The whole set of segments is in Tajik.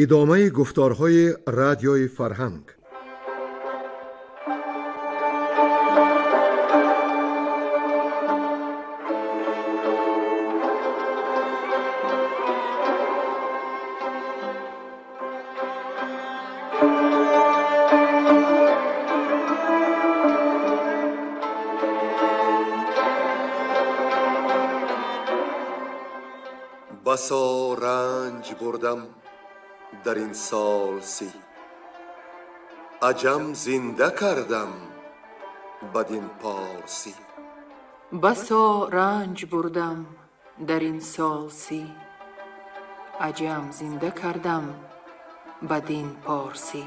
Идомаи гуфторҳои Радиои Фарҳанг. Басо ранҷ бурдам дар ин сол 30, аҷам зинда кардам бадин порсӣ. Басо ранҷ бурдам дар ин сол 30, аҷам зинда кардам бадин порсӣ.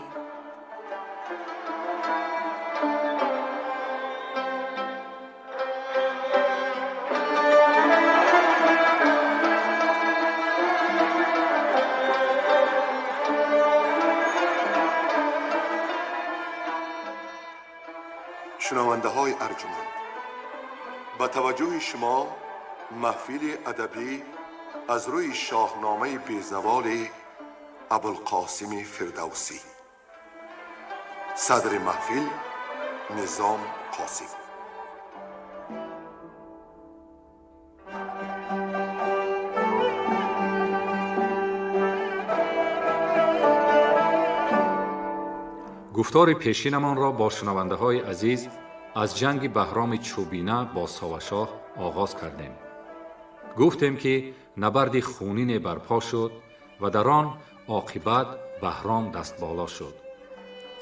Шунавандаҳои арҷманд, ба таваҷҷӯҳи шумо маҳфили адабӣ аз рӯи шоҳномаи безаволи Абулқосими Фирдавсӣ. Садри маҳфил Низом Қосим. Гуфтори пешинамонро бо шунавандаҳои азиз аз ҷанги Баҳроми Чӯбина бо Совашоҳ оғоз кардем. Гуфтем, ки набарди хунине барпо шуд ва дар он оқибат Баҳром дастболо шуд.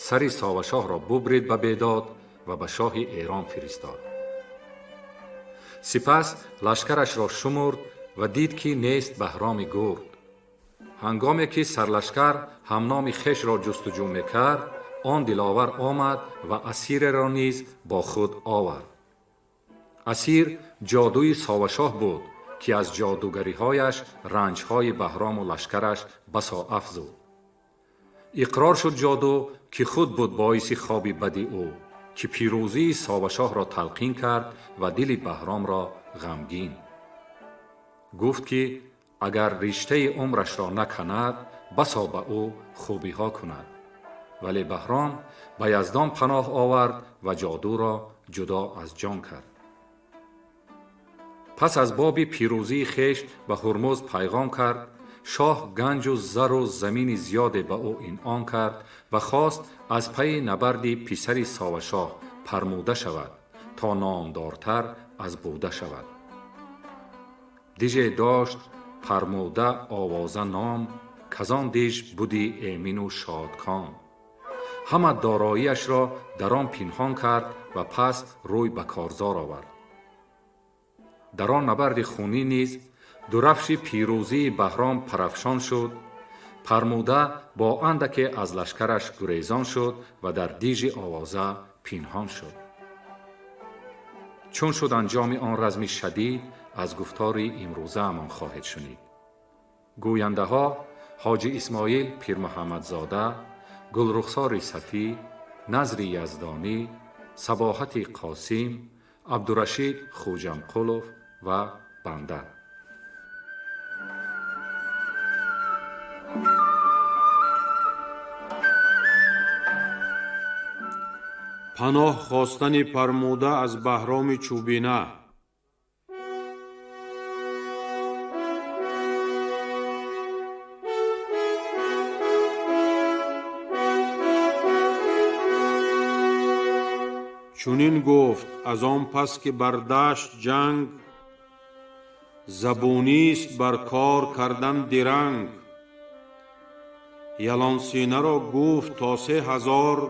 Сари Совашоҳро бубрид ба бедод ва ба шоҳи Эрон фиристод. Сипас лашкарашро шумурд ва дид, ки нест Баҳроми гурд. Ҳангоме ки сарлашкар ҳамноми хешро ҷустуҷӯ мекард, он диловар омад ва асиреро низ бо худ овард. Асир ҷодуи Совашоҳ буд, ки аз ҷодугариҳояш ранҷҳои Баҳрому лашкараш басо афзуд. Иқрор шуд ҷоду, ки худ буд боиси хоби бади ӯ, ки пирӯзии Совашоҳро талқин кард ва дили Баҳромро ғамгин. Гуфт, ки агар риштаи умрашро наканад, басо ба ӯ хубиҳо кунад. Вале Баҳром ба Яздон паноҳ овард ва ҷодуро ҷудо аз ҷон кард. Пас аз боби пирӯзии хеш ба Ҳурмуз пайғом кард. Шоҳ ганҷу зару замини зиёде ба ӯ инъом кард ва хост аз пайи набарди писари Совашоҳ пармуда шавад, то номдортар аз буда шавад. Диже дошт Пармуда Овоза ном, казон диж буди эмину шодком. Ҳама дороиашро дар он пинҳон кард ва пас рӯй ба корзор овард. Дар он набарди хунӣ низ дурафши пирӯзии Баҳром парафшон шуд. Пармуда бо андаке аз лашкараш гурезон шуд ва дар дижи Овоза пинҳон шуд. Чун шуд анҷоми он разми шадид, аз гуфтори имрӯзаамон хоҳед шунид. Гӯяндаҳо Ҳоҷи Исмоил Пирмуҳаммадзода, Гулрухсори Сафӣ, Назри Яздонӣ, Сабоҳати Қосим, Абдурашид Хӯҷамқулов ва банда. Паноҳ хостани Пармуда аз Баҳроми Чӯбина. Чунин гуфт: аз он пас ки бар дашт ҷанг забонист, бар кор кардан диранг. Ялонсинаро гуфт то 3000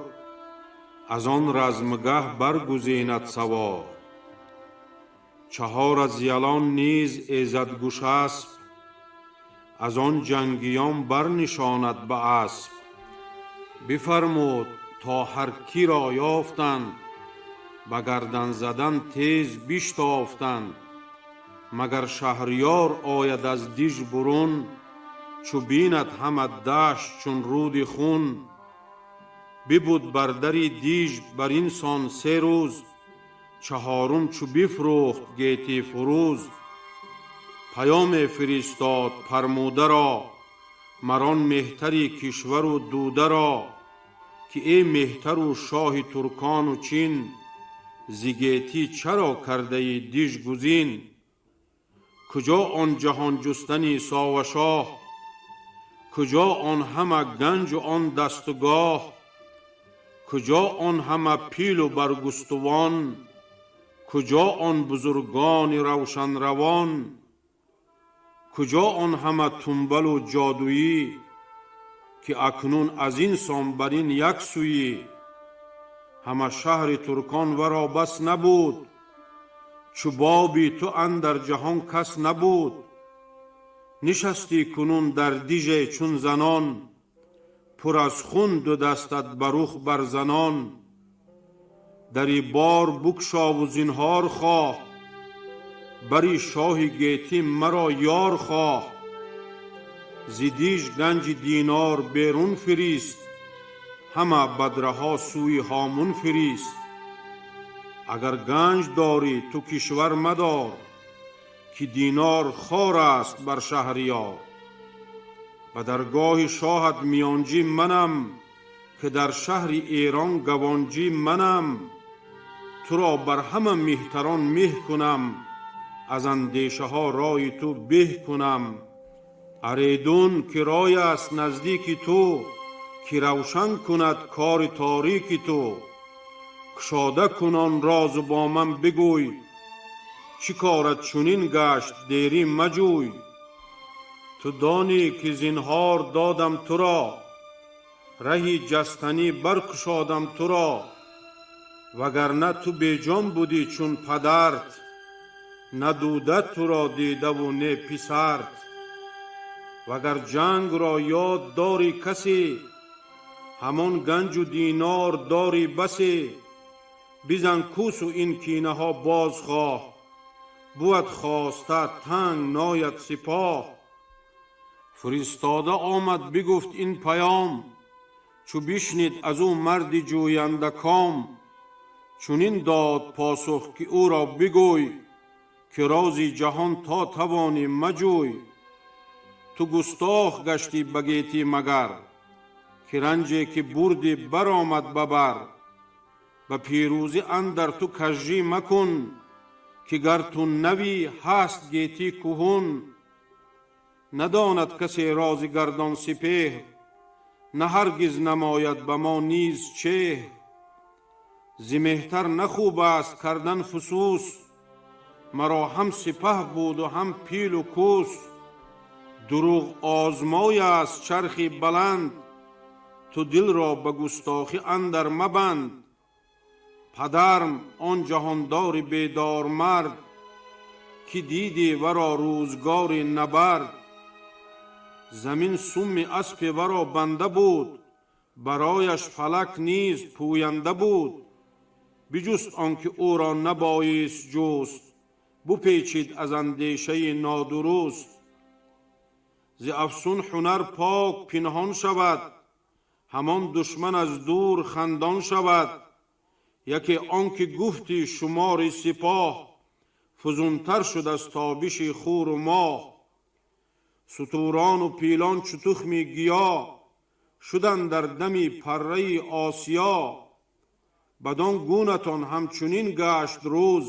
аз он размгаҳ баргузинад савор. 4 аз ялон низ эзадгушасп аз он ҷангиён барнишонад ба асп. Бифармуд то ҳар киро ёфтанд, ба гардан задан тез биштофтанд. Магар шаҳриёр ояд аз диж бурун, чу бинад ҳама дашт чун руди хун. Бибуд бар дари диж бар ин сон 3 рӯз, чаҳорум чу бифрӯхт гети фурӯз. Паёме фиристод Пармударо, Мар он меҳтари кишвару дударо, ки эй меҳтару шоҳи туркону чин, зи гетӣ чаро кардаӣ диж гузин? Куҷо он ҷаҳон ҷустани совашоҳ, куҷо он ҳама ганҷу он дастгоҳ, куҷо он ҳама пилу баргустувон, куҷо он бузургони равшанравон, куҷо он ҳама тумбалу ҷодуӣ, ки акнун аз ин сон бар ин як сӯӣ? Ҳама шаҳри туркон варо бас набуд, чу боби ту андар ҷаҳон кас набуд. Нишастӣ кунун дар диже чун занон, пур аз хун ду дастат ба рух бар занон. Дари бор букшову зинҳор хоҳ, бари шоҳи гетӣ маро ёр хоҳ. Зи диж ганҷи динор берун фирист, ҳама бадраҳо сӯи ҳомун фирист. Агар ганҷ дорӣ, ту кишвар мадор, ки динор хор аст бар шаҳриёр. Ба даргоҳи шоҳат миёнҷӣ манам, ки дар шаҳри Эрон гавонҷӣ манам. Туро бар ҳама меҳтарон меҳ кунам, аз андешаҳо рои ту беҳ кунам. Аредун ки рой аст наздики ту, ки равшан кунад кори торики ту. Кушода кун он розу бо ман бигӯй, чӣ корат чунин гашт, дерӣ маҷӯй. Ту донӣ, ки зинҳор додам туро, раҳи ҷастанӣ баркушодам туро. Вагарна ту беҷон будӣ чун падарт, на дуда туро дидаву не писарт. Вагар ҷангро ёд дорӣ касе, ҳамон ганҷу динор дорӣ басе. Бизан кӯсу ин кинаҳо бозхоҳ, бувад хоста танг нояд сипоҳ. Фиристода омад, бигуфт ин паём, чу бишнид аз ӯ марди ҷӯяндаком. Чунин дод посух, ки ӯро бигӯй, ки рози ҷаҳон то тавонӣ маҷӯй. Ту густох гаштӣ ба гетӣ магар, ки ранҷе ки бурдӣ баромад ба бар. Ба пирӯзӣ андар ту кажжӣ макун, ки гар ту навӣ, ҳаст гетӣ куҳун. Надонад касе рози гардон сипеҳр, на ҳаргиз намояд ба мо низ чеҳр. Зи меҳтар на хуб аст кардан фусус, маро ҳам сипаҳ буду ҳам пилу кӯс. Дурӯғ озмой аст чархи баланд, ту дилро ба густохӣ андар мабанд. Падарм он ҷаҳондори бедормард, ки дидӣ варо рӯзгори набард. Замин суми аспи варо банда буд, барояш фалак низ пӯянда буд. Биҷуст он ки ӯро набоист ҷуст, бупечид аз андешаи нодуруст. Зи афсун ҳунар пок пинҳон шавад, ҳамон душман аз дур хандон шавад. Яке он ки гуфти шумори сипоҳ, фузунтар шуд аз тобиши хуру моҳ. Сутурону пилон чу тухми гиё шуданд дар дами парраи осиё. Бадон гунатон ҳамчунин гашт рӯз,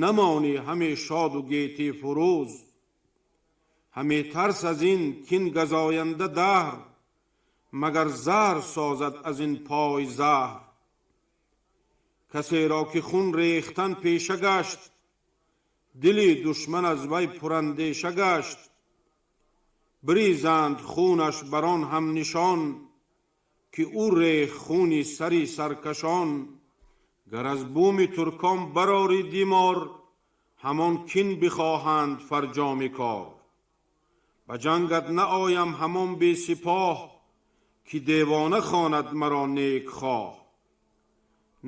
намонӣ ҳаме шоду гетӣ фурӯз. Ҳаме тарс аз ин кин газоянда даҳр, магар заҳр созад аз ин пой заҳр. Касеро ки хун рехтан пеша гашт, дили душман аз вай пурандеша гашт. Бирезанд хунаш бар он ҳам нишон, ки ӯ рехт хуни сари саркашон. Гар аз буми туркон барорӣ димор, ҳамон кин бихоҳанд фарҷоми кор. Ба ҷангат наоям ҳамон бесипоҳ, ки девона хонад маро некхоҳ.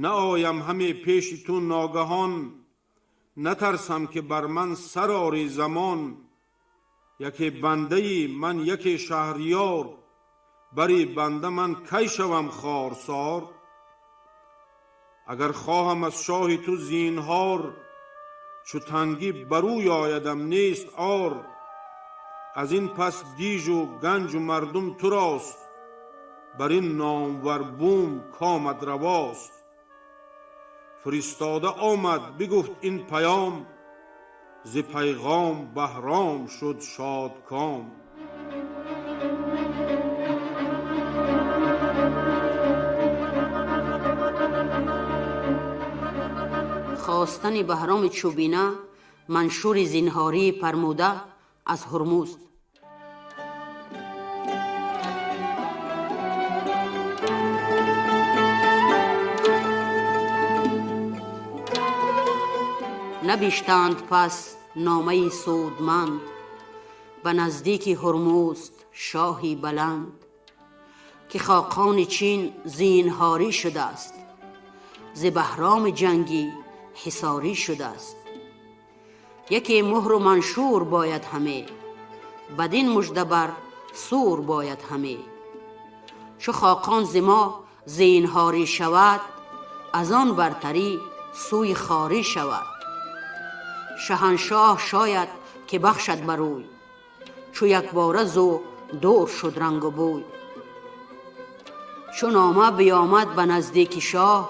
Наоям ҳаме пеши ту ногаҳон, натарсам ки бар ман сар орӣ замон. Яке бандаи ман, яке шаҳриёр, бари банда ман кай шавам хорсор? Агар хоҳам аз шоҳи ту зинҳор, чу тангӣ барӯй оядам нест ор. Аз ин пас дижу ганҷу мардум турост, бар ин номвар бум комат равост. Фиристода омад бигуфт ин паём, зи пайғом Баҳром шуд шодком. Хостани Баҳроми Чӯбина маншури зинҳории Пармуда аз Ҳурмузд. Набиштанд пас номаи судманд ба наздики Ҳурмузд шоҳи баланд, ки хоқони Чин зинҳорӣ шудааст, зи Баҳроми ҷангӣ ҳисорӣ шудааст. Яке муҳру маншур бояд ҳаме, бадин мужда бар сур бояд ҳаме. Чу хоқон зи мо зинҳорӣ шавад, аз он бартарӣ сӯи хорӣ шавад. Шаҳаншоҳ шояд ки бахшад барӯй, чу якбора зу дур шуд рангу бӯй. Чу нома биёмад ба наздики шоҳ,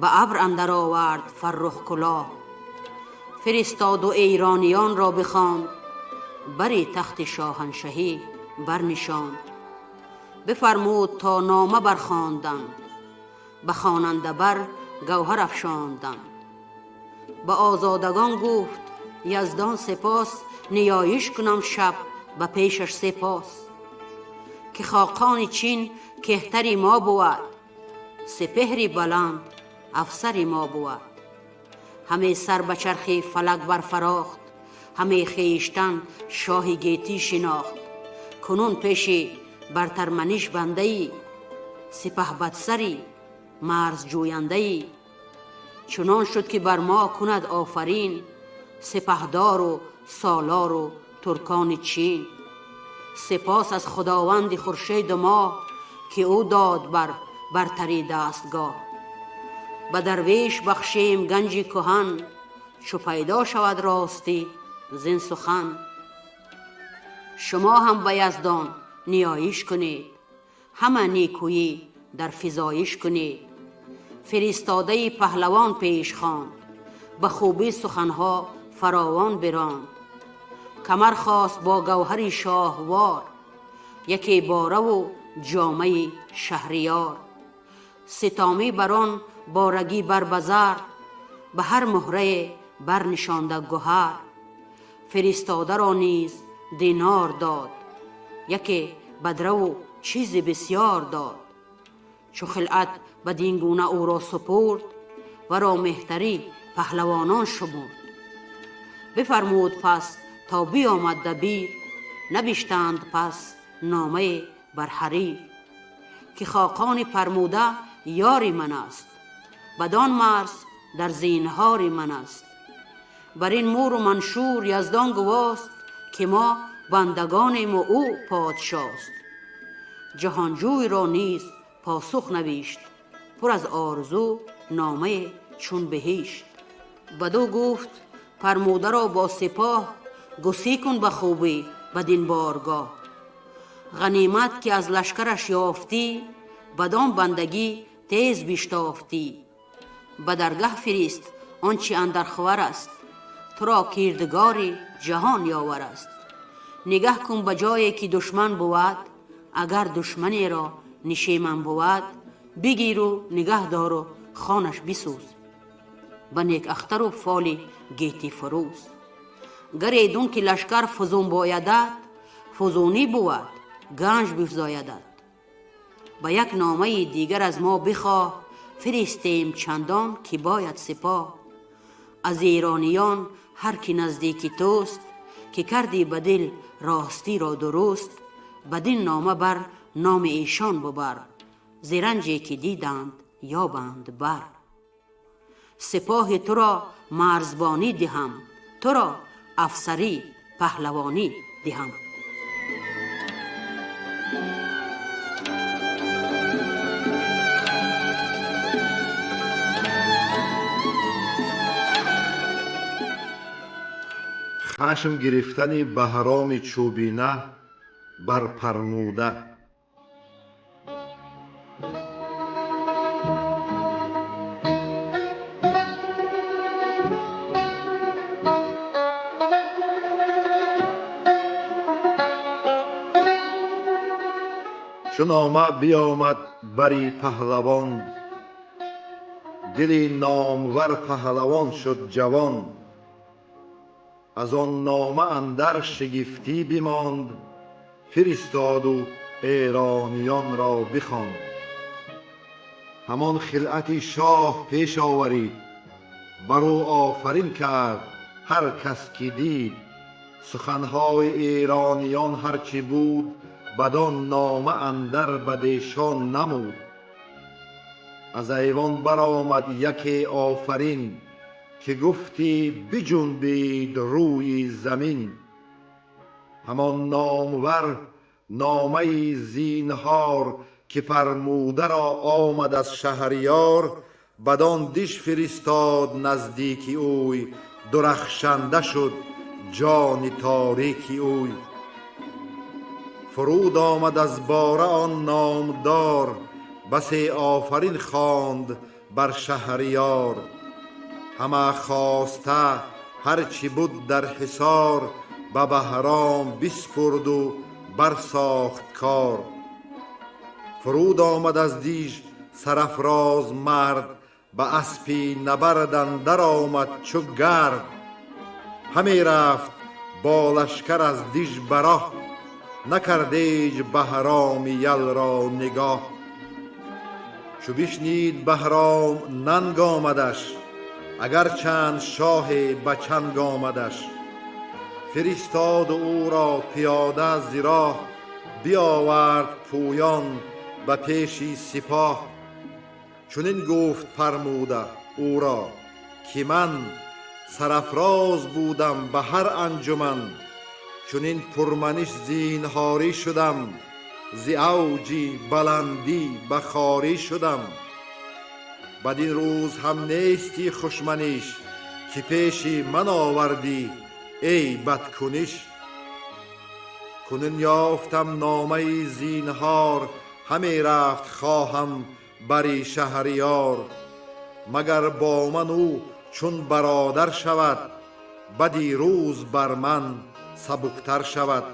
ба абр андар овард фаррух кулоҳ. Фиристоду эрониёнро бихонд, бари тахти шоҳаншаҳӣ барнишонд. Бифармуд то нома бархонданд, ба хонанда бар гавҳар афшонданд. Ба озодагон гуфт яздон сипос, ниёиш кунам шаб ба пешаш сипос. Ки хоқони Чин кеҳтари мо бувад, сипеҳри баланд афсари мо бувад. Ҳаме сар ба чархи фалак барфарохт, ҳаме хештан шоҳи гетӣ шинохт. Кунун пеши бартарманиш бандаӣ, сипаҳбадсари марзҷӯяндаӣ. Чунон шуд ки бар мо кунад офарин, сипаҳдору солору туркони Чин. Сипос аз худованди хуршеду моҳ, ки ӯ дод бар бартарӣ дастгоҳ. Ба дарвеш бахшем ганҷи кӯҳан, чу пайдо шавад ростӣ зин сухан. Шумо ҳам ба яздон ниёиш кунед, ҳама некӯӣ дар физоиш кунед. Фиристодаи паҳлавон пеш хонд, ба хубӣ суханҳо фаровон биронд. Камар хост бо гавҳари шоҳвор, яке бораву ҷомаи шаҳриёр. Ситомӣ бар он борагӣ бар базар, ба ҳар муҳрае барнишонда гуҳар. Фиристодаро низ динор дод, яке бадраву чизи бисёр дод. Чу хилъат бадин гуна ӯро супурд, варо меҳтарӣ паҳлавонон шумурд. Бифармуд пас то биёмад дабир, набиштанд пас номае бар ҳарир. Ки хоқони Пармуда ёри ман аст, бадон марз дар зинҳори ман аст. Бар ин муру маншур яздон гувост, ки мо бандагонему ӯ подшост. Ҷаҳонҷӯйро низ посух навишт, пур аз орзу номае чун биҳишт. Бадӯ гуфт Пармударо бо сипоҳ, гусӣ кун ба хубӣ бадин боргоҳ. Ғанимат ки аз лашкараш ёфтӣ, бадон бандагӣ тез биштофтӣ. Ба даргаҳ фирист он чи андар ховар аст, туро кирдгори ҷаҳон ёвар аст. Нигаҳ кун ба ҷое ки душман бувад, агар душманеро нишеман бувад, бигиру нигаҳ дору хонаш бисӯз, ба нек ахтару фоли гетӣ фурӯз. Гаредун ки лашкар фузун боядат, фузунӣ бувад ганҷ бифзоядат. Ба як номаи дигар аз мо бихоҳ, фиристем чандон ки бояд сипоҳ. Аз эрониён ҳар ки наздики туст, ки кардӣ ба дил ростиро дуруст, бадин нома бар номи эшон бубар, зи ранҷе ки диданд ёбанд бар. Сипоҳи туро марзбонӣ диҳам, туро афсарӣ паҳлавонӣ диҳам. Хашм гирифтани Баҳроми Чӯбина бар Пармуда. Чу нома биёмад бари паҳлавон, дили номвар паҳлавон шуд ҷавон. Аз он нома андар шигифтӣ бимонд, фиристоду эрониёнро бихонд. Ҳамон хилъати шоҳ пеш оварид, бар ӯ офарин кард ҳар кас ки дид. Суханҳои эрониён ҳарчи буд, бадон нома андар бадешон намуд. Аз айвон баромад яке офарин, ки гуфтӣ биҷунбид рӯи замин. Ҳамон номвар номаи зинҳор, ки Пармударо омад аз шаҳриёр, бадон диш фиристод наздики ӯй, дурахшанда шуд ҷони торики ӯй. Фуруд омад аз бора он номдор, басе офарин хонд бар шаҳриёр. Ҳама хоста ҳарчи буд дар ҳисор, ба Баҳром биспурду барсохт кор. Фуруд омад аз диж сарафроз мард, ба аспи набард андар омад чу гард. Ҳаме рафт бо лашкар аз диж ба роҳ, накард ҳеҷ Баҳроми ялро нигоҳ. Чу бишнид Баҳром нанг омадаш, агарчанд шоҳе ба чанг омадаш. Фиристоду ӯро пиёда зи роҳ, биёвард пӯён ба пеши сипоҳ. Чунин гуфт Пармуда ӯро ки ман сарафроз будам ба ҳар анҷуман. Чунин пурманиш зинҳорӣ шудам, зи авҷи баландӣ ба хорӣ шудам. Бадин рӯз ҳам нестӣ хушманиш, ки пеши ман овардӣ эй бадкуниш. Кунун ёфтам номаи зинҳор, ҳаме рафт хоҳам бари шаҳриёр. Магар бо ман ӯ чун бародар шавад, бади рӯз бар ман сабуктар шавад.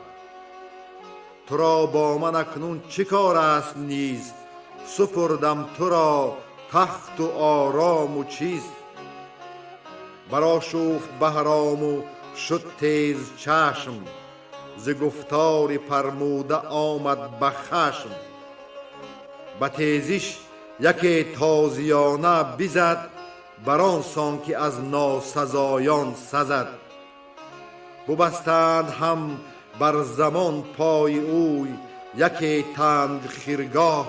Туро бо ман акнун чӣ кор аст низ, супурдам туро тахту орому чиз. Барошуфт Баҳрому шуд тез чашм, зи гуфтори Пармуда омад ба хашм. Ба тезиш яке тозиёна бизад, бар он сон ки аз носазоён сазад. Бубастанд ҳам бар замон пои ӯй, яке танг хиргоҳ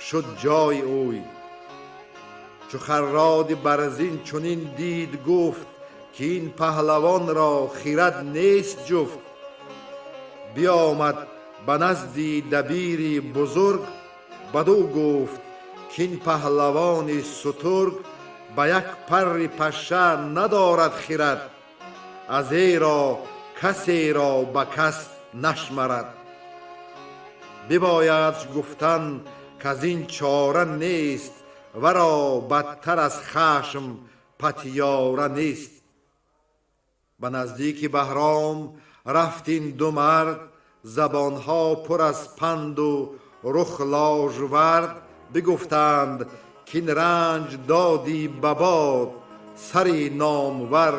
шуд ҷои ӯй. Чу харроди барзин чунин дид гуфт, ки ин паҳлавонро хирад нест ҷуфт. Биёмад ба назди дабири бузург, бадӯ гуфт кин паҳлавони сутург ба як парри пашша надорад хирад, аз эро касеро ба кас нашмарад. Бибоядш гуфтан каз ин чора нест, варо бадтар аз хашм патиёра нест. Ба наздики Баҳром рафт ин ду мард, забонҳо пур аз панду рух ложвард. Бигуфтанд кин ранҷ додӣ ба бод, сари номвар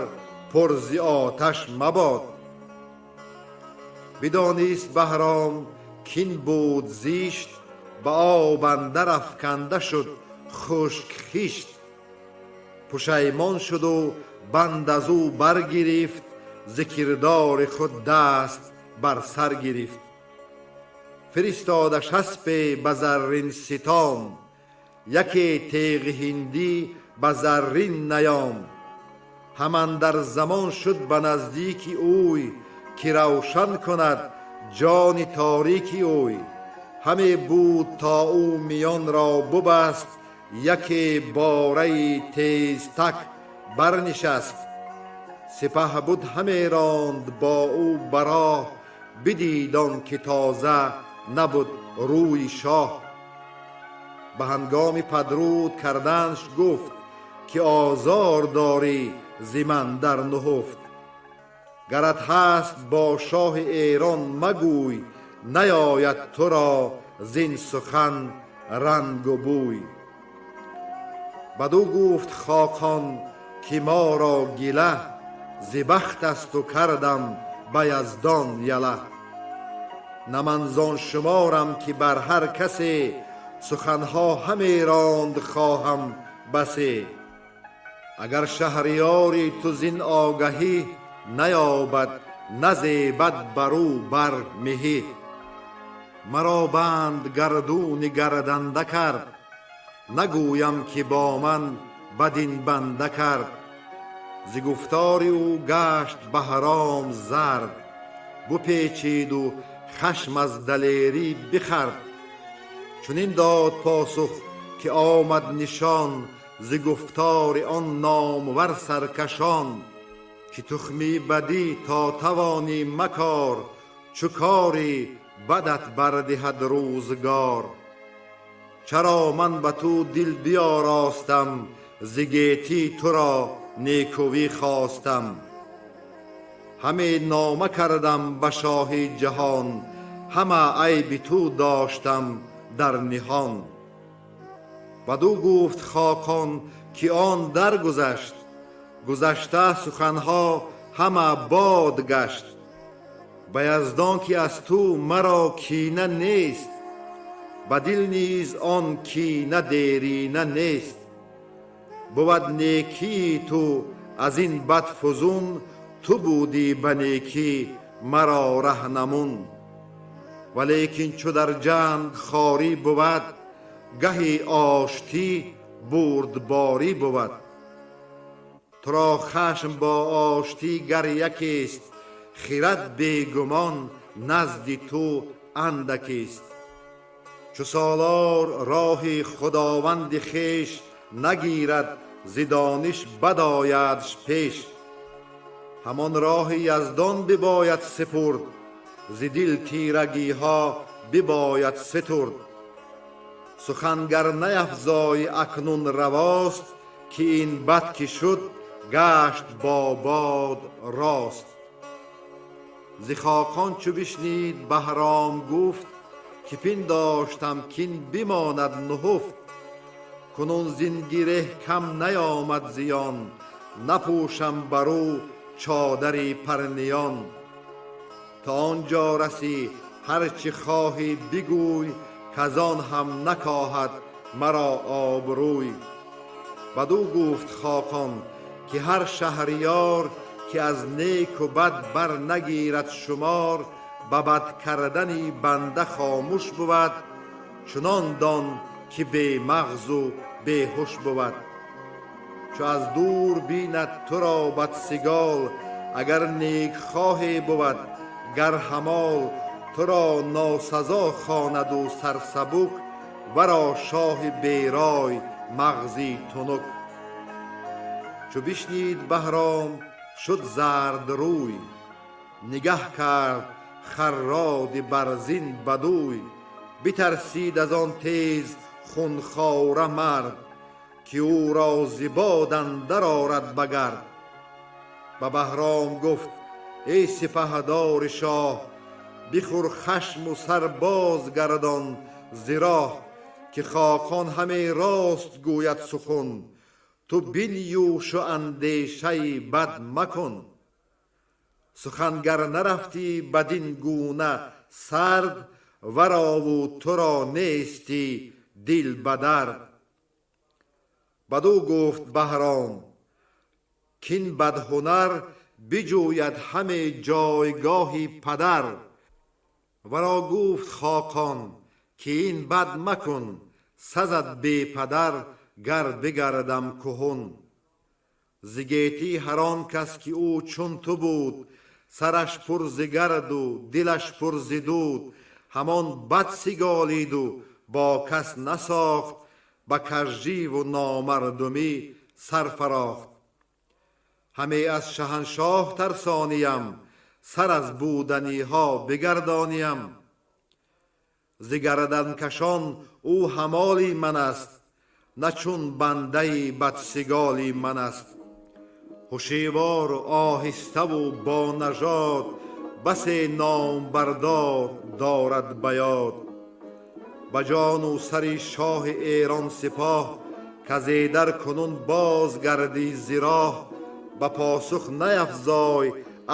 пур зи оташ мабод. Бидонист Баҳром кин буд зишт, ба об андар афканда шуд хушк хишт. Пушаймон шуду банд аз ӯ баргирифт, зи кирдори худ даст бар сар гирифт. Фиристодаш аспе ба заррин ситом, яке теғи ҳиндӣ ба заррин наём. Ҳаман дар замон шуд ба наздики ӯй, ки равшан кунад ҷони торики ӯй. Ҳаме буд то ӯ миёнро бубаст, яке бораи тезтак барнишаст. Сипаҳбуд ҳаме ронд бо ӯ ба роҳ, бидид он ки тоза набуд рӯи шоҳ. Ба ҳангоми падруд карданаш гуфт, ки озор дорӣ зи ман дар нуҳуфт. Гарат ҳаст бо шоҳи Эрон магӯй, наояд туро зин сухан рангу бӯй. Бадӯ гуфт Хоқон ки моро гила, зи бахт асту кардам ба Яздон яла. На ман зон шуморам ки бар ҳар касе, суханҳо ҳаме ронд хоҳам басе. Агар шаҳриёри ту зин огаҳӣ, наёбад назебад бар ӯ бар меҳӣ. Маро банд гардуни гарданда кард, нагӯям ки бо ман бадин банда кард. Зи гуфтори ӯ гашт Баҳром зард, бупечиду хашм аз далерӣ бихард. Чунин дод посух ки омад нишон, зи гуфтори он номвар саркашон, ки тухми бадӣ то тавонӣ макор, чу кори бадат бардиҳад рӯзгор. Чаро ман ба ту дил биёростам, зи гетӣ туро некӯӣ хостам. Ҳаме нома кардам ба шоҳи ҷаҳон, ҳама айби ту доштам дар ниҳон. Бадӯ гуфт Хоқон ки он даргузашт, гузашта суханҳо ҳама бод гашт. Ба Яздон ки аз ту маро кина нест, ба дил низ он кина дерина нест. Бувад некии ту аз ин бад фузун, ту будӣ ба некӣ маро раҳнамун. Валекин чу дар ҷанг хорӣ бувад, гаҳи оштӣ бурдборӣ бувад. Туро хашм бо оштӣ гар якест, хирад бегумон назди ту андакест. Чу солор роҳи худованди хеш нагирад, зи дониш бад оядш пеш. Ҳамон роҳи Яздон бибояд сипурд, зи дил тирагиҳо бибояд ситурд. Сухан гар наяфзои акнун равост, ки ин бад ки шуд гашт бо бод рост. Зи Хоқон чу бишнид Баҳром гуфт, ки пиндоштам кин бимонад нуҳуфт. Кунун зин гиреҳ кам наёмад зиён, напӯшам бар ӯ чодари парниён. То он ҷо расӣ ҳарчи хоҳӣ бигӯй, каз он ҳам накоҳад маро обрӯй. Бадӯ гуфт Хоқон ки ҳар шаҳриёр, ки аз неку бад бар нагирад шумор, ба бад кардани банда хомӯш бувад, чунон дон ки бемағзу беҳуш бувад. Чу аз дур бинад туро бадсигол, агар некхоҳе бувад гар ҳамол, туро носазо хонаду сарсабук, варо шоҳи берой мағзи тунук. Чу бишнид Баҳром шуд зардрӯй, нигаҳ кард харроди барзин бадӯй. Битарсид аз он тез хунхора мард, ки ӯро зи бод андар орад ба гард. Ба Баҳром гуфт: эй сипаҳдори шоҳ, бихӯр хашму сар боз гардон зи роҳ, ки Хоқон ҳаме рост гӯяд сухан, ту бинюшу андешаи бад макун. Сухан гар нарафтӣ бадин гуна сард, варову туро нестӣ дил ба дард. Бадӯ гуфт Баҳром кин бадҳунар биҷӯяд ҳаме ҷойгоҳи падар. Варо гуфт Хоқон ки ин бад макун, сазад бепадар гар бигардам куҳун. Зи гетӣ ҳар он кас ки ӯ чун ту буд, сараш пур зи гарду дилаш пур зи дуд, ҳамон бад сиголиду бо кас насохт, ба кажживу номардумӣ сар фарохт. Ҳаме аз шаҳаншоҳ тарсониям, сар аз буданиҳо бигардониям. Зи гарданкашон ӯ ҳамоли ман аст, на чун бандаи бадсиголи ман аст. Ҳушевору оҳиставу бо нажод, басе номбардор дорад ба ёд. Ба ҷону сари шоҳи Эрон сипоҳ, казедар кунун боз гардӣ зи роҳ, ба посух нафзой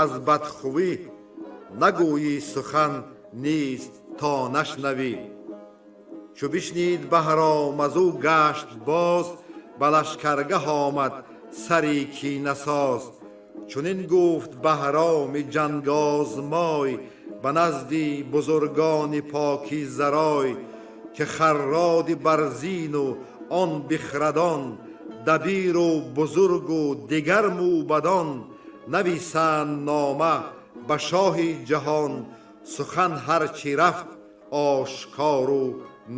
аз бадхӯӣ, нагӯйӣ сухан низ то нашнавӣ. Чу бишнид Баҳром аз ӯ гашт боз, ба лашкаргаҳ омад сари кинасоз. Чунин гуфт Баҳроми ҷангозмой, ба назди бузургони покизарой, ки харроди барзину он бихрадон, дабиру бузургу дигар мӯбадон, нависанд нома ба шоҳи ҷаҳон, сухан ҳарчи рафт ошкору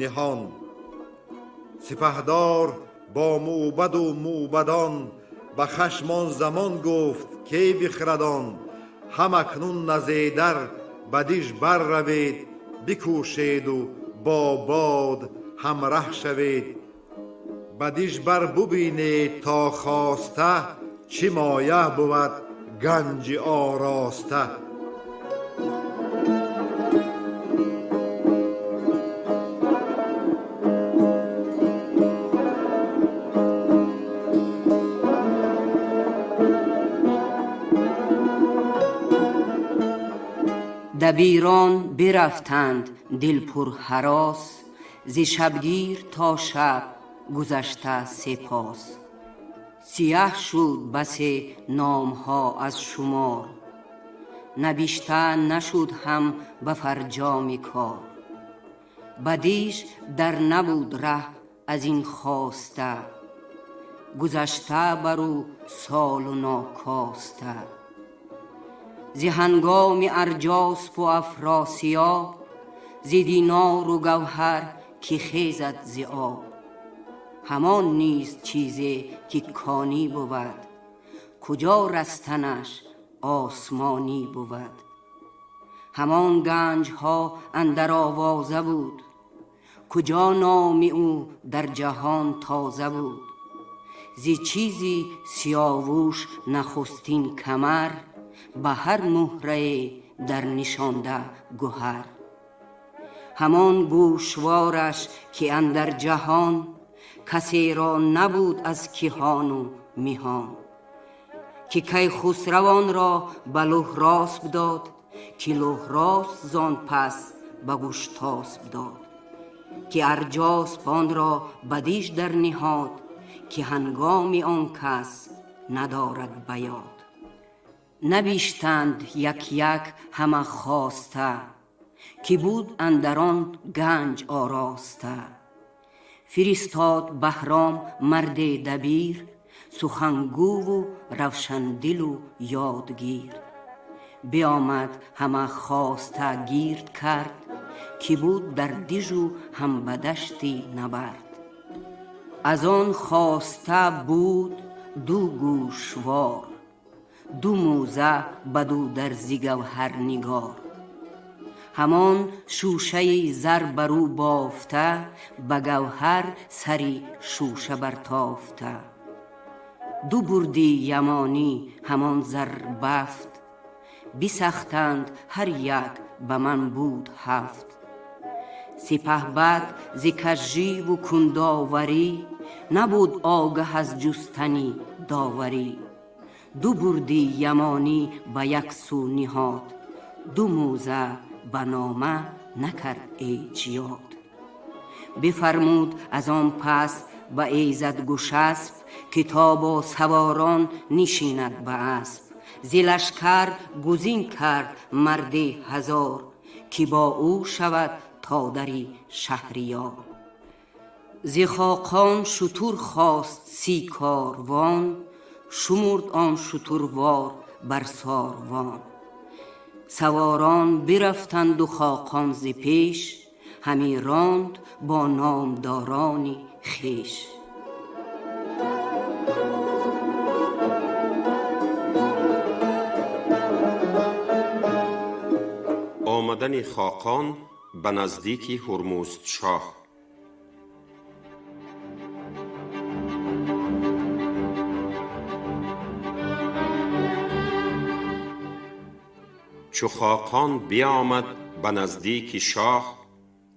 ниҳон. Сипаҳдор бо мӯбаду мӯбадон, ба хашм он замон гуфт кей бихрадон, ҳам акнун назедар ба диж барравед, бикӯшеду бо бод ҳамраҳ шавед. Ба диж бар бубинед то хоста, чӣ моя бувад ганҷи ороста. Дабирон бирафтанд дилпурҳарос, зи шабгир то шаб гузашта сепос. Сиёҳ шуд басе номҳо аз шумор, навишта нашуд ҳам ба фарҷоми кор. Бадиш дар набуд раҳ аз ин хоста, гузашта бар ӯ солу нокоста. Зи ҳангоми Арҷоспу Афросиёб, зи динору гавҳар ки хезад зи об. Ҳамон нест чизе ки конӣ бувад, куҷо растанаш осмонӣ бувад. Ҳамон ганҷҳо андар овоза буд, куҷо номи ӯ дар ҷаҳон тоза буд. Зи чизи Сиёвуш нахустин камар, ба ҳар муҳрае дар нишонда гуҳар. Ҳамон гӯшвораш ки андар ҷаҳон, касеро набуд аз киҳону миҳон. Ки Кайхусравонро ба Лӯҳросп дод, ки Лӯҳросп зон пас ба Гуштосп дод. Ки Арҷосп онро ба диж дар ниҳод, ки ҳангоми он кас надорад ба ёд. Навиштанд як як ҳама хоста, ки буд андар он ганҷ ороста. Фиристод Баҳром марде дабир, сухангӯву равшандилу ёдгир. Биомад ҳама хоста гирд кард, ки буд дар дижу ҳам ба дашти набард. Аз он хоста буд ду гӯшвор, ду мӯза баду дарзи гавҳарнигор. Ҳамон шӯшаи зар бар ӯ бофта, ба гавҳар сари шӯша бартофта. Ду бурди ямонӣ ҳамон зар бафт, бисахтанд ҳар як ба ман буд ҳафт. Сипаҳбад зи кажживу кундоварӣ, набуд огаҳ аз ҷустани доварӣ. Ду бурди ямонӣ ба як сӯ ниҳод, ду мӯза ба нома накард ҳеҷ ёд. Бифармуд аз он пас ба Эзадгушасп, ки то бо саворон нишинад ба асп. Зи лашкар гузин кард марди ҳазор, ки бо ӯ шавад то дари шаҳриёр. Зи хоқон шутур хост 30 корвон, шумурд он шутурвор бар сорвон. Саворон бирафтанду хоқон зи пеш, ҳами ронд бо номдорони хеш. Омадани Хоқон ба наздики Ҳурмуздшоҳ. Чу Хоқон биомад ба наздики шоҳ,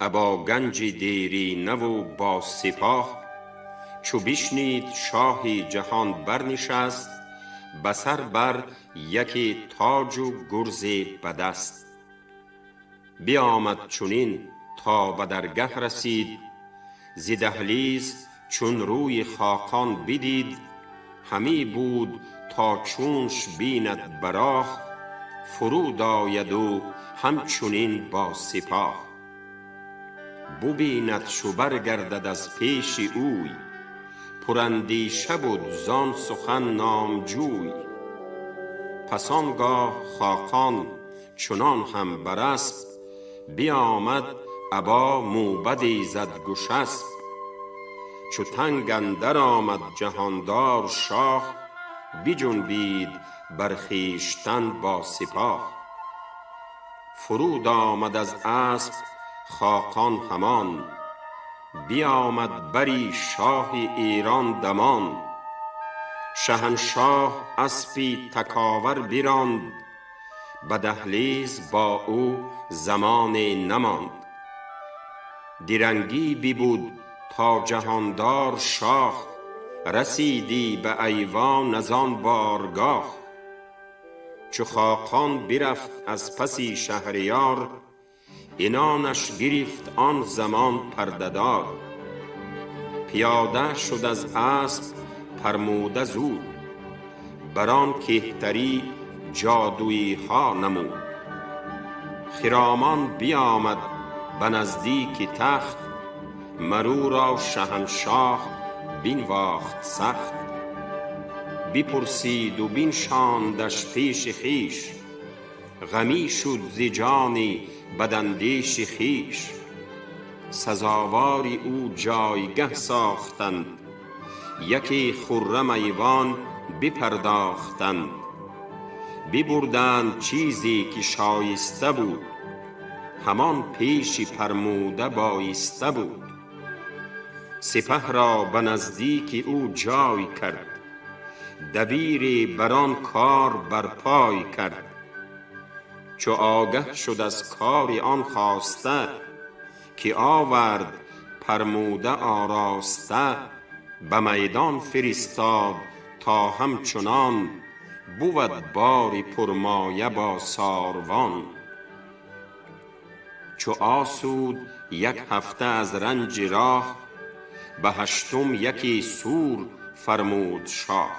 або ганҷи деринаву бо сипоҳ, чу бишнид шоҳи ҷаҳон барнишаст, ба сар бар яке тоҷу гурзе ба даст. Биомад чунин то ба даргаҳ расид, зи даҳлиз чун рӯи Хоқон бидид, ҳамӣ буд то чунш бинад ба роҳ, фуруд ояд ӯ ҳамчунин бо сипоҳ. Бубинад чу баргардад аз пеши ӯй, пурандеша буд зон сухан номҷӯй. Пас он гоҳ Хоқон чунон ҳам бар асп, биомад або мӯбади Изадгушасп. Чу танг андар омад ҷаҳондор шоҳ, биҷунбид бар хештан бо сипоҳ. Фуруд омад аз асп Хоқон ҳамон, биомад бари шоҳи Эрон дамон. Шаҳаншоҳ аспи таковар биронд, ба даҳлиз бо ӯ замоне намонд. Дирангӣ бибуд то ҷаҳондор шоҳ, расидӣ ба айвон аз он боргоҳ. Чу Хоқон бирафт аз паси шаҳриёр, инонаш гирифт он замон пардадор. Пиёда шуд аз асп пармуда зуд, бар он кеҳтарӣ ҷодуиҳо намуд. Хиромон биомад ба наздики тахт, мар ӯро шаҳаншоҳ бинвохт сахт. Бипурсиду биншондаш пеши хеш, ғамӣ шуд зи ҷони бадандеши хеш. Сазовори ӯ ҷойгаҳ сохтанд, яке хуррам айвон бипардохтанд. Бибурданд чизе ки шоиста буд, ҳамон пеши пармуда боиста буд. Сипаҳро ба наздики ӯ ҷой кард, дабире бар он кор барпой кард. Чу огаҳ шуд аз кори он хоста, ки овард пармуда ороста, ба майдон фиристод то ҳамчунон бувад бори пурмоя бо сорвон. Чу осуд як ҳафта аз ранҷи роҳ, ба ҳаштум яке сур фармуд шоҳ.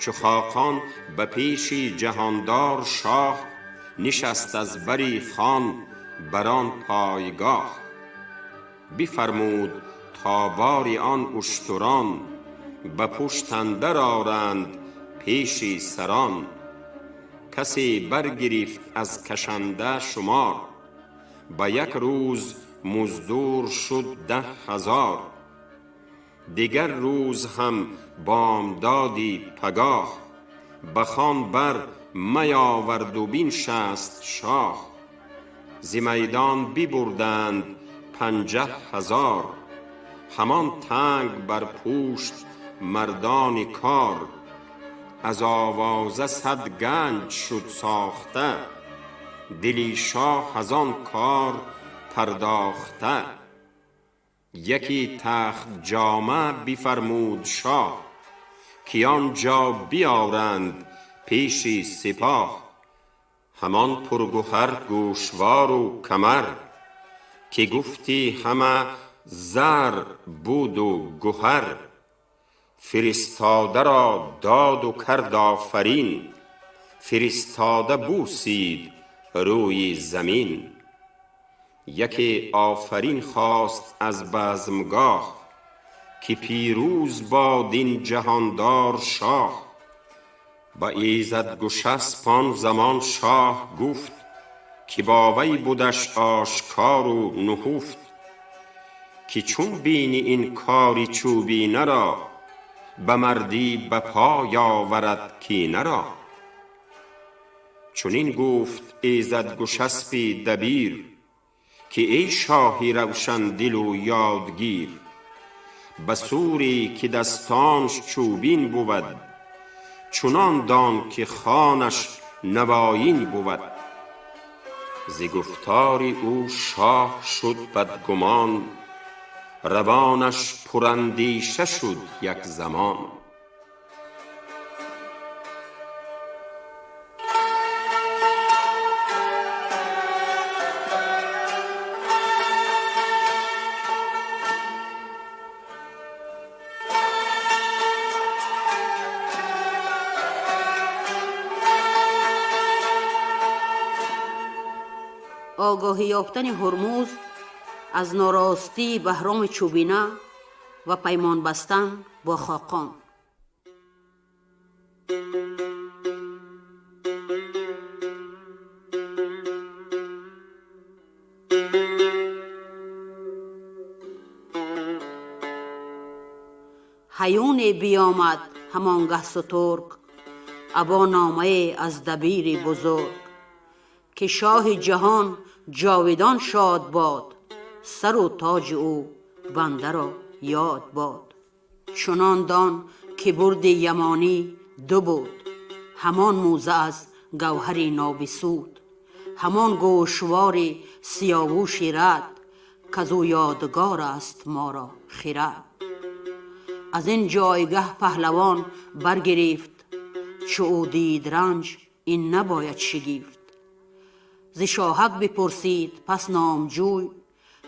Чу Хоқон ба пеши ҷаҳондор шоҳ, нишаст аз бари хон бар он пойгоҳ. Бифармуд то бори он уштуран, ба пушт андар оранд пеши сарон. Касе баргирифт аз кашанда шумор, ба як рӯз муздур шуд 10,000. Дигар рӯз ҳам бомдоди пагоҳ, ба хон бар меоварду биншаст шоҳ. Зи майдон бибурданд 50,000, ҳамон танг бар пушт мардони кор. Аз овоза 100 ганҷ шуд сохта, дили шоҳ аз он кор пардохта. Яке тахт ҷома бифармуд шоҳ, ки он ҷо биёранд пеши сипоҳ. Ҳамон пургуҳар гӯшвору камар, ки гуфтӣ ҳама зар буду гуҳар. Фиристодаро доду кард офарин, фиристода бусид рӯи замин. Яке офарин хост аз базмгоҳ, ки пирӯз бод ин ҷаҳондор шоҳ. Ба Изадгушасп он замон шоҳ гуфт, ки бо вай будаш ошкору нуҳуфт, ки чун бини ин кори чӯбинаро, ба мардӣ ба пой оварад кинаро. چنین گفت ایزد گشسپ دبیر، که ای شاه روشن دل و یادگیر، به سوری که دستانش چوبین بود، چنان دان که خوانش نوایین بود. ز گفتار او شاه شد بدگمان، روانش پراندیشه شد یک زمان. Огаҳӣ ёфтани Ҳурмузд аз норостии Баҳроми Чӯбина ва паймон бастан бо Хоқон. Ҳаюне биёмад ҳамонгаҳ سترگ ابا نامه از دبیر بزرگ، که شاه جهان جاویدان شاد باد، سر و تاج او بنده را یاد باد. چنان دان که برد یمانی دو بود، همان موزه از گوهر نابسود، همان گوشوار سیاووش رد، کزو یادگار است ما را خرد. از این جایگه پهلوان برگرفت، چو او دید رنج این نباید شگفت. ز شاهک بپرسید پس نامجوی،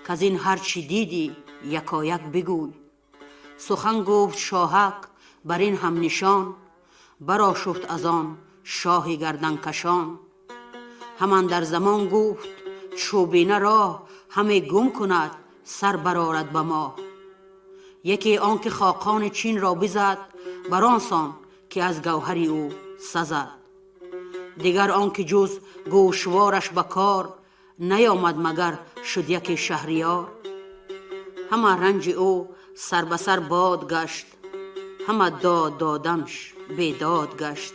کز این هر چی دیدی یکایک بگوی. سخن گفت شاهک بر این هم نشان، برآشفت از آن شاه گردن کشان. همان در زمان گفت چوبینه راه، همه گم کند سر برآرد به ماه. یکی آن که خاقان چین را بزد، بر آن سان که از گوهر او سزد. دیگر آن که جز گوشوارش به کار نیامد، مگر شد یکی شهریار. همه رنج او سر به سر باد گشت، همه داد دادنش بیداد گشت.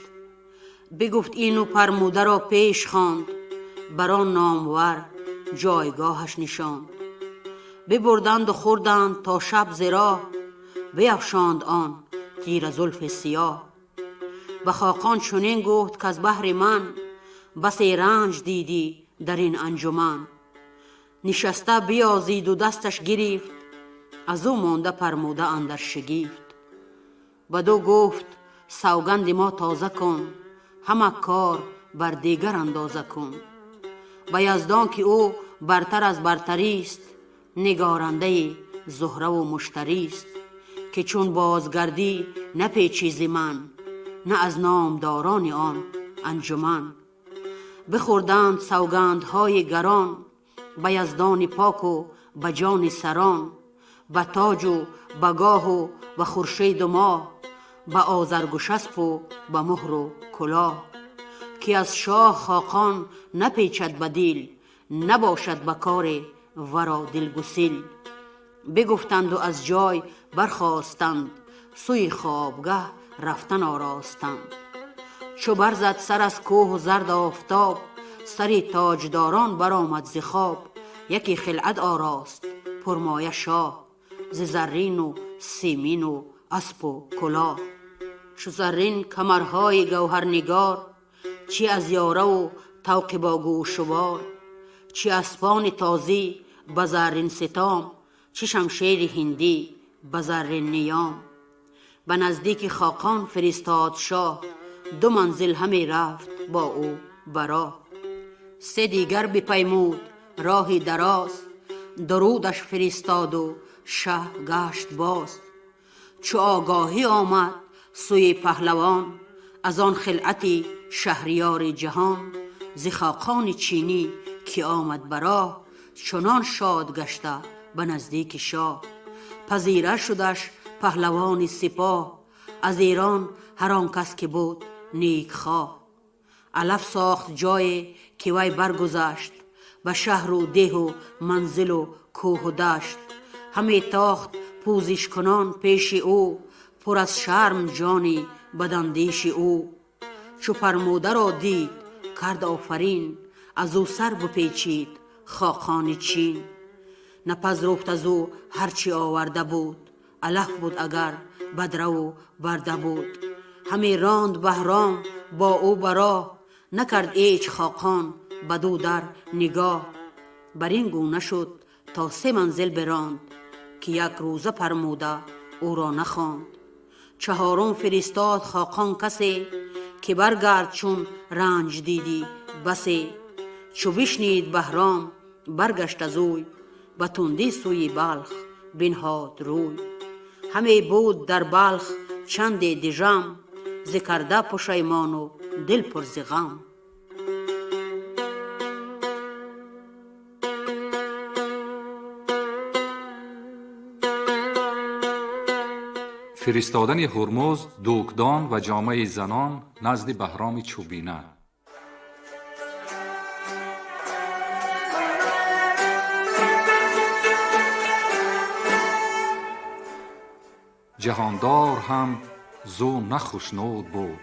بگفت اینو پرموده را پیش خواند، بر آن نامور جایگاهش نشاند. ببردند و خوردند تا شب ز راه، بیفشاند آن تیره زلف سیاه. به خاقان چنین گفت کز بهر من، بسی رنج دیدی در این انجمن. نشسته بیازید و دستش گرفت، از او مانده پرموده اندر شگفت. بدو گفت سوگند ما تازه کن، همه کار بر دیگر اندازه کن. به یزدان که او برتر از برتریست، نگارنده زهره و مشتریست. که چون بازگردی نپیچی ز من، نه از نامداران آن انجمن. بخوردند سوگندهای گران، به یزدان پاک و به جان سران. به تاج و به گاه و به خورشید و ماه، به آذرگشسپ و به مهر و کلاه. که از شاه خاقان نپیچد به دل، نباشد به کار ورا دلگسیل. بگفتند و از جای برخاستند، سوی خوابگه رفتن آراستند. چو برزد سر از کوه و زرد آفتاب، سر تاجداران برآمد ز خواب. یکی خلعت آراست پرمایه شاه، ز زرین و سیمین و اسپ و کلاه. چو زرین کمرهای گوهرنگار، چی از یاره و طوق با گوشوار. چی اسپان تازی به زرین ستام، چی شمشیر هندی به زرین نیام. به نزدیک خاقان فرستاد شاه، دو منزل همی رفت با او براه. سه دیگر بپیمود راهی دراز، درودش فرستاد و شه گشت باز. چو آگاهی آمد سوی پهلوان، از آن خلعت شهریار جهان. ز خاقان چینی که آمد براه، چنان شاد گشته به نزدیک شاه. پذیره شدش پهلوان سپاه، از ایران هر آن کس که بود نیک خواه. علف ساخت جای که وی برگذشت، به شهر و ده و منزل و کوه و دشت. همی تاخت پوزش کنان پیش او، پر از شرم جانی بداندیش او. چو پرموده را دید кард офарин, аз ӯ сар бипечид хоқони Чин. Напазруфт аз ӯ ҳарчи оварда буд, алаф буд агар бадраву барда буд. Ҳаме ронд Баҳром бо ӯ ба роҳ, накард ҳеҷ хоқон бадӯ дар нигоҳ. Бар ин гуна шуд то се манзил биронд, ки як рӯза фармуда ӯро нахонд. Чаҳорум фиристод хоқон касе, ки баргард чун ранҷ дидӣ басе. Чу бишнид Баҳром баргашт аз ӯй, ба тундӣ сӯи Балх бинҳод рӯй. Ҳаме буд дар Балх чанде дижам, зи карда пушаймону дил пур зи ғам. Фиристодани Ҳурмуз дукдон ва ҷомаи занон назди Баҳроми Чӯбина. Ҷаҳондор ҳам зӯ нахушнуд буд,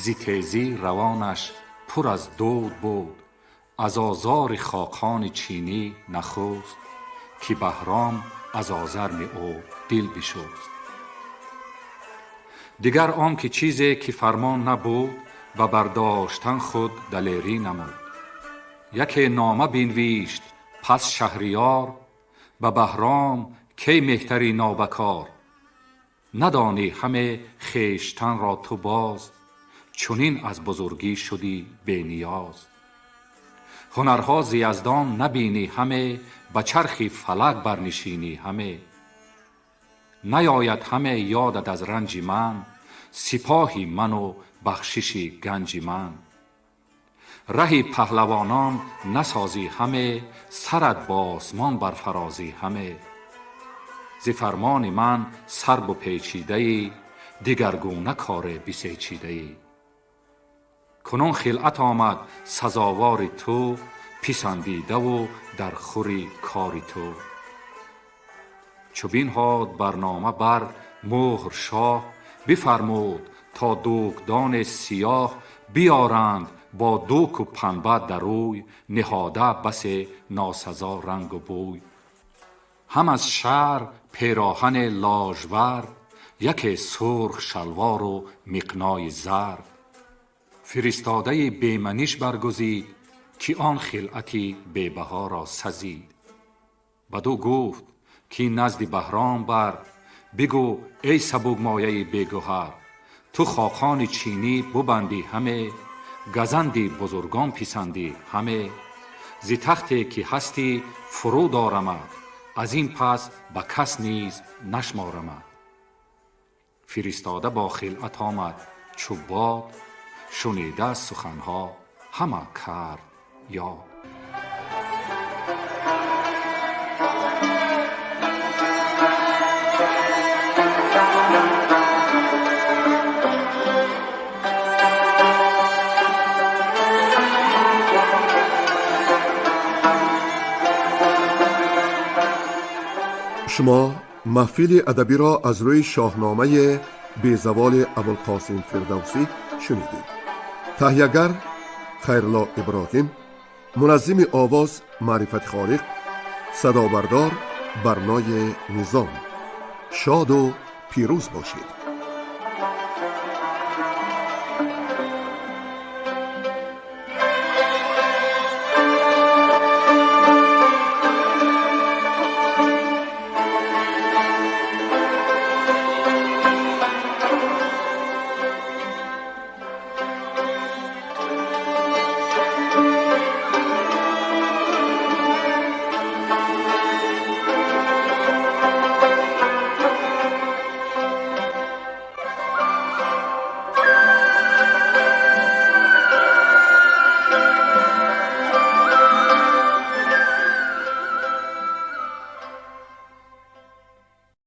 зи тезӣ равонаш пур аз дуд буд. Аз озори хоқони чинӣ нахуст, ки Баҳром аз озарми ӯ дил бишуст. Дигар он ки чизе ки фармон набуд, ба бардоштан худ далерӣ намуд. Яке нома бинвишт пас шаҳриёр ба Баҳром, кай меҳтари нобакор. Надонӣ ҳаме хештанро ту боз, чунин аз бузургӣ шудӣ бениёз. Ҳунарҳо зи Яздон набинӣ ҳаме, ба чархи фалак барнишинӣ ҳаме. Наёяд ҳаме ёдат аз ранҷи ман, сипоҳи ману бахшиши ганҷи ман. Раҳи паҳлавонон насозӣ ҳаме, сарат ба осмон барфарозӣ ҳаме. Зи фармони ман сар бупечидаӣ, дигаргуна коре бисечидаӣ. Кунун хилъат омад сазовори ту, писандидаву дар хури кори ту. Чу бинҳод барнома бар муҳр шоҳ, бифармуд то дукдони сиёҳ биёранд бо дуку панба дар рӯй, ниҳода басе носазо рангу бӯй. Ҳам аз шаҳр пероҳани ложвард, яке сурх шалвору миқнои зард. Фиристодаи беманиш баргузид, ки он хилъати бебаҳоро сазид. Бадӯ гуфт ки назди Баҳром бар, бигӯ эй сабукмояи бегуҳар, ту хоқони чинӣ бубандӣ ҳаме, газанди бузургон писандӣ ҳаме. Зи тахте ки ҳастӣ фурӯ дорамад, аз ин пас ба кас низ нашморамад. Фиристода бо хилъат омад чу бод, шунида суханҳо ҳама кард ёд. Шумо маҳфили адабиро аз рӯи шоҳномаи безаволи Абулқосим Фирдавсӣ шунидед. Таҳиягар Хайрулло Иброҳим, муназзими овоз Маърифати Холиқ, садобардор Барнои Низом. Шоду пирӯз бошед.